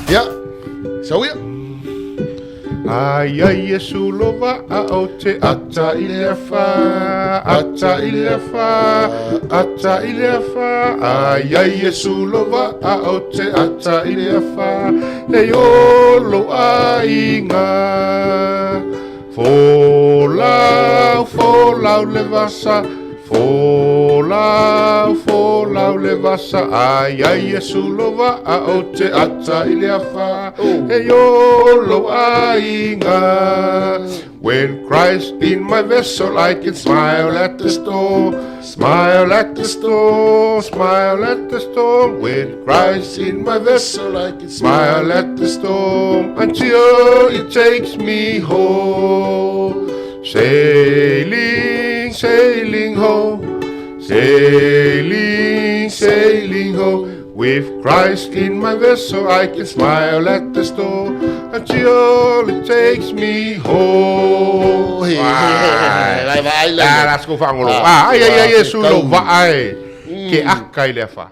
Ia, sau ia. Ai ai Iesu lo vaa o te ata i le afa, ata i le afa, ata i le afa. Ai ai Iesu lo vaa o te ata i le afa, e olo aiga. Folau, folau le vasa, folau, folau le vasa, ai ai Iesu lo vaa o te ata i le afa, e olo aiga. When Christ in my vessel, I can smile at the storm, smile at the storm, smile at the storm. When Christ in my vessel, I can smile at the storm until it takes me home. Sailing, sailing home, sailing, sailing home. With Christ in my vessel, I can smile at the storm until it takes me home. Lai vaai lai. La la sku fangolo. Ah, ai ai ai Iesu lo vaa e. Ke aka i le afa.